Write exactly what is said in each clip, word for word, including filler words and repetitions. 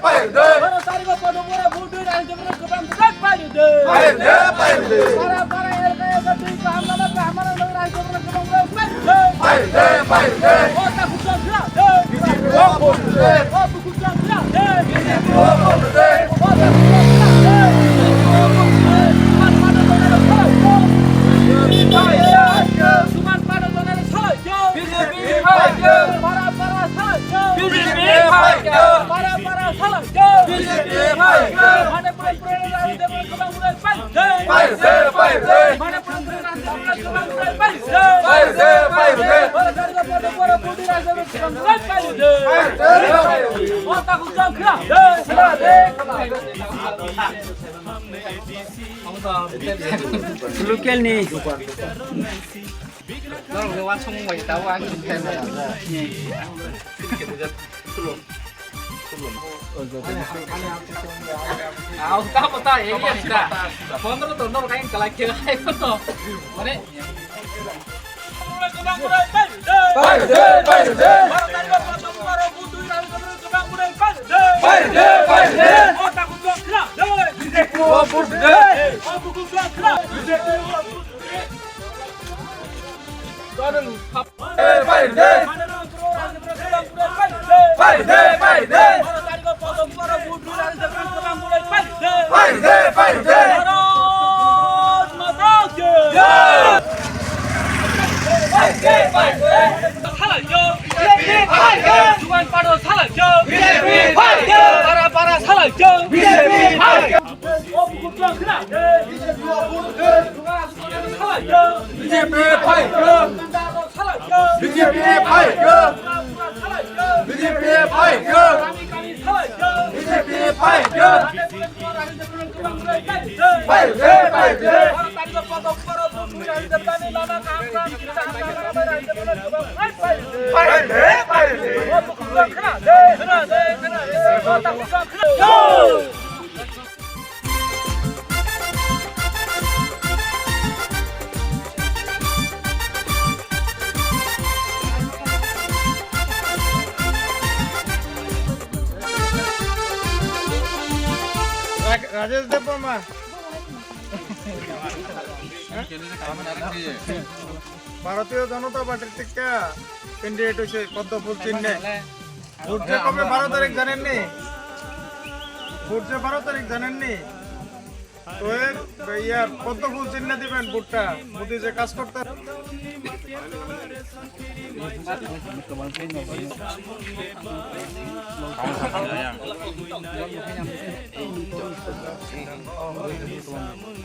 Baro tarikh o Padupara vote dui rang jemre kwbang bwrwi pairide. Pairide, pairide. Para para elka elka twi kaham lama kaham lama rang jemre kwbang bwrwi pairide. Pairide, pairide. O ta khujang khra de. B J P o vote de. O ta khujang khra de. B J P o vote de. O ta khujang khra de. B J P o vote de. Suman pada tonare salai yo. Suman pada tonare salai yo. B J P pairide. Para para salai yo. B J P pairide. Para para salai yo. B J P pairide. Mane pura pura rang jemre kwbang bwrwi pairide. Pairide, pairide. Mane pura pura rang jemre kwbang bwrwi pairide. Pairide, pairide. Para tarikh o Padupara vote dui rang jemre kwbang bwrwi pairide. Pairide, pairide. O ta khujang khra de. Khra de. Local ni. Norok ni uansukmung bai tabuk ang khe. Ang tamo ta area ni ta. Pondro to norok ang kalai khe hai to. Mane. Pairide, pairide. Pairide, pairide. Pairide, pairide. Pairide, pairide. Pairide, pairide. Bharat Mata ki jai. Pairide, pairide. Salai yo. B J P pairide. Juan Pado salai yo. B J P pairide. Para para salai yo. B J P pairide. B J P pairide. B J P pairide. B J P pairide. B J P pairide. Pairide, pairide. Pairide, pairide. Ra-, Rajesh Debbarma. Bharatiya Janata Party tikka candidate hoyse Padma Phul chinne. Vote je kobe baro tarik janenni? Vote je baro tarik janenni? তো এই, ইয়া, পদ্ম ফুল চিহ্ন দিবেন ভোটটা, মোদি যে কাজ করতে।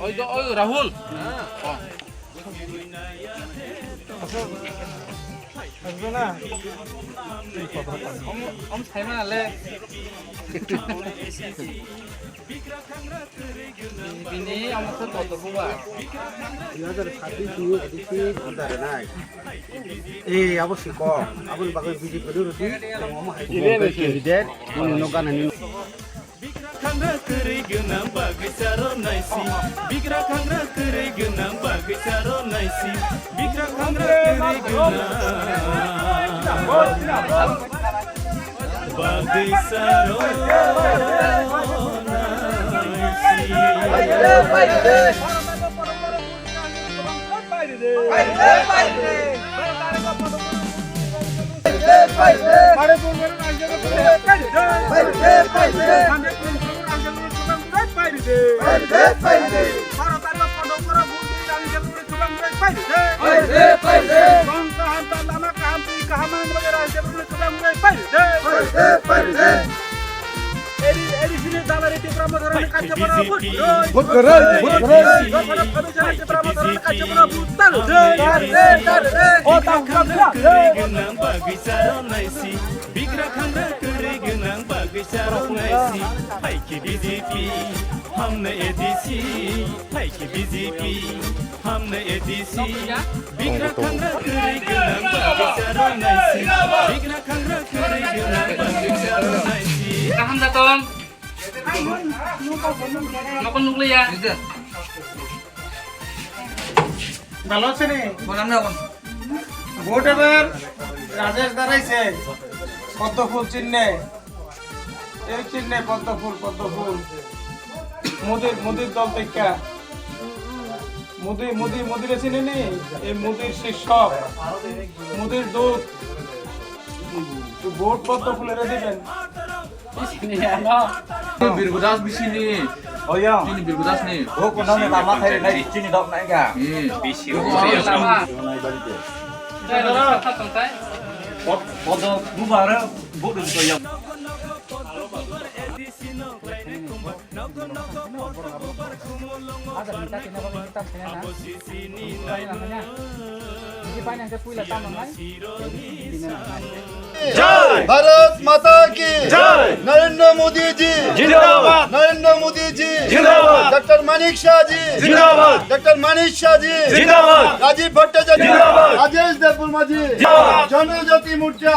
ওই যে, ওই Rahul. Asbe na? Om, om, saimane le. Bini omo khe kotor buba. Dui hajar sabbish ni A D C voter nai. Eh, abo si kom. Aboni bagwi B J P ni roti. Omo hai candidate, moni no ganani. Bikra khangra kwrwi gwnang bagwi charo naisi. Bikra khangra kwrwi gwnang bagwi charo naisi. Bikra khangra kwrwi gwnang bagwi charo naisi. Eri, eri sini dalari Tipra Motha rani kaisa bono vote kwrwi. Vote kwrwi, vote kwrwi. Dopha dopha bisani Tipra Motha rani kaisa bono vote tal de. Tal de, tal de. O tal de. Kwrwi gwnang bagwi charo naisi. Bikra khangra kwrwi gwnang bagwi charo naisi. Phaikhe B J P, hamna A D C. Phaikhe B J P, hamna A D C. Bikra khangra kwrwi gwnang bagwi charo naisi. Bikra khangra kwrwi gwnang bagwi charo naisi. Kaham da tong? Nokol nukliya. Bhalo ache ni? Bonam na bon. Vote ebar Rajesh Darai se. Poddo phul chinne. এই চিনে পদ্ম ফুল, পদ্ম ফুল। মোদির, মোদির দল দেখা। মোদি, মোদি, মোদিরে চিনে নি? এই মোদির শিষ্য, মোদির দূত। তো ভোট পদ্ম ফুলেরে দিবেন। Birgudas bisini. Oh, iya. Ini Birgudas ni. Oh, kono ni lama thai nai chini dok nai ga. Hmm. Bisi. Pod-, podo bubar vote dito ya. जय। भारत माता की जय। नरेंद्र मोदी जी जिंदाबाद। नरेंद्र मोदी जी जिंदाबाद। डॉक्टर मानिक शाह जी जिंदाबाद। डॉक्टर मानिक शाह जी जिंदाबाद। राजीव भट्टाचार्य जिंदाबाद। राजेश देववर्मा जी जिंदाबाद। जनजाति मोर्चा।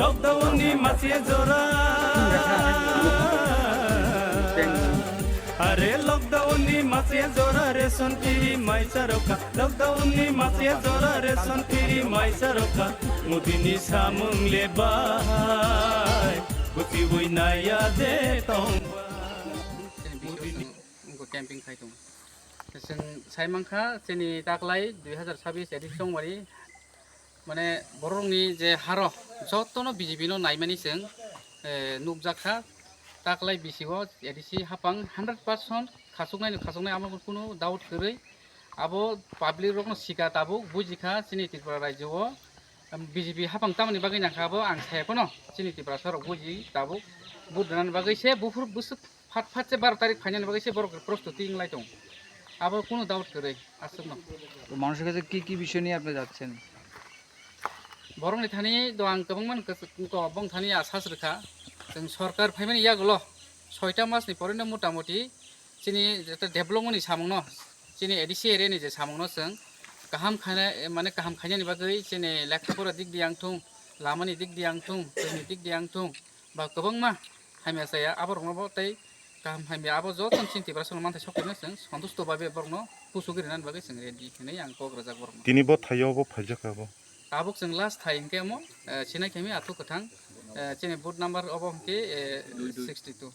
Lockdown ni masiya jora. Are lockdown ni masiya jora ration free mai charokha. Lockdown ni masiya jora ration free mai charokha. Modi ni samung le bai. Buti bui naya de tong. Chini video chwng wngkha camping khai tongo. Chwng sai mankha chini taklai dui hazar sabis edit chongmani, mane borokni je haro jotono B J P no naimani chwng, eh, nukjakha. Taklai bisi o A D C hapang hundred percent khasuknai no khasuknai, amo kunu doubt kwrwi. Abo public rokno sika tabuk bujikha chini Tripura rajyo o, um, B J P hapang tamoni bagwi nangkha abo ang saya phano chini Tiprasa rok buji tabuk vote rwnani bagwi se buphuru bwswk Phat phat se baro tarik phainani bagwi se borok prostuti wnglai tongo. Abo kunu doubt kwrwi, aswkno. তো মানুষের কাছে কি কি বিষয় নিয়ে আপনি যাচ্ছেন? Borokni thani do ang kwbangma kok bong thani asas rwkha. Chwng sorkar phaimani yagulo soita masni porino motamoti chini jeta development ni samungno, chini A D C area ni je samungno chwng kaham khaina, mane kaham khainani bagwi chini lekha pora dik di ang thung, lamani dik di ang thung, twi ni dik di ang thung, ba kwbangma hamya chaya, aborokno bo tei kaham hamya abo joto chini Tiprasa rok manthai sok tongna chwng sontusto babe borokno pusu gwi rinani bagwi chwng ready hinwi ang kok rwjak borokno. Tini bo thaio bo phaijak abo. Tabuk chwng last thai hinkhe omo, eh, sinai khe mi athuk kwthang, eh, chini booth number obo hinkhe, eh, sixty two.